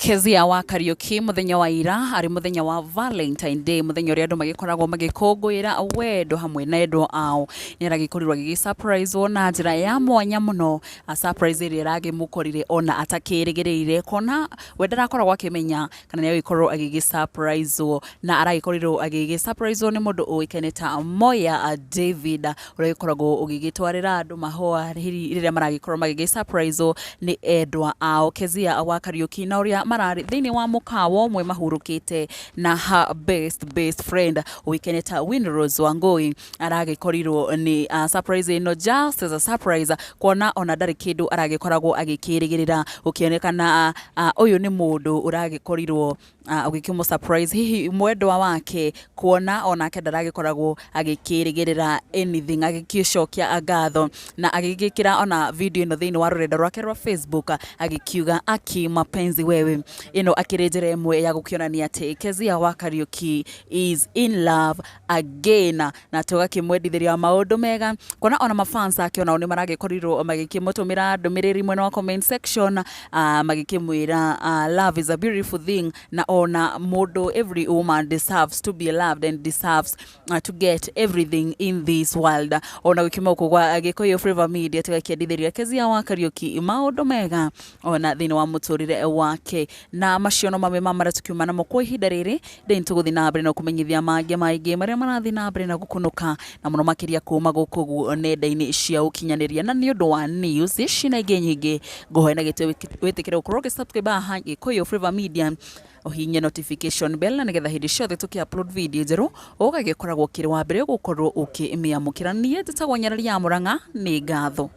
Kezia wa Kariuki mũthenya wa ira arĩ mũthenya wa Valentine Day, mũthenya ũrĩa andũ magĩkoragwo magĩkũngũĩra wendo hamwe na endwa ao, nĩ aragĩkorirwo agĩgĩ surprise wo na njĩra ya mwanya mũno, a surprise ĩrĩa ĩragĩmũkorire ona atakĩrĩgĩrĩire, kuona we ndarakoragwo akĩmenya kana nĩ agĩkorwo agĩgĩ surprise wo, na aragĩkorirwo agĩgĩ surprise wo nĩ mũndũ ũĩkaine ta Moya David, ũrĩa ũgĩkoragwo ũgĩgĩtwarĩra andũ mahũa rĩrĩa maragĩkorwo magĩgĩ surprise wo nĩ endwa ao. Kezia wa Kariuki na ũrĩa mararĩ thĩinĩ wa mũkawa ũmwe mahurũkĩte na her best best friend ũĩkaine ta Winrose Wangui, aragĩkorirwo nĩ surprise ĩno just as a surprise, kuona ona ndarĩ kĩndũ aragĩkoragwo agĩkĩrĩgĩrĩra, gũkĩonekana ũyũ nĩ mũndũ ũragĩkorirwo ũgĩkĩmũ surprise hihi mwendwa wake, kuona onake ndaragĩkoragwo agĩkĩrĩgĩrĩra anything, agĩkĩcokia ngatho na agĩgĩkĩra ona video ĩno thĩinĩ wa rũrenda rwake rwa Facebook agĩkiuga, "Aki mapenzi wewe." Ĩno akĩrĩ njĩra ĩmwe ya gũkĩonania atĩ Kezia wa Kariuki is in love again, na tũgakĩmwendithĩria maũndũ mega, kuona ona mafans ake onao nĩ maragĩkorirwo magĩkĩmũtũmĩra ndũmĩrĩri mwena wa comment section, magĩkĩmwĩra love is a beautiful thing, na ona mũndũ, every woman deserves to be loved and deserves to get everything in this world. Ona gũkiuma gũkũ gwa Gĩkũyũ Flavour Media, tũgakĩendithĩria Kezia wa Kariuki maũndũ mega ona thĩinĩ wa mũtũrĩre wake. Na macio no mamwe ma marĩa tũkiuma namo kwa ihinda rĩrĩ. Ndĩ tũgũthiĩ na mbere na kũmenyithia mangĩ maingĩ marĩa marathiĩ na mbere na gũkunũka, na mũno makĩria kuma gũkũ ũguo nenda-inĩ cia ũkinyanĩria. Na nĩ ũndũ wa news ici na ingĩ nyingĩ, ngũhoya na gĩtĩo wĩtĩkĩre gũkorwo ũgĩ-subscribe haha Gĩkũyũ Flavour Media, ũhihinye notification bell, na nĩgetha hĩndĩ ciothe tũkĩ upload video njerũ ũgagĩkoragwo ũkĩrĩ wa mbere gũkorwo ũkĩmĩamũkĩra. Niĩ njĩtagwo Nyarari ya Mũrang'a, nĩ ngatho.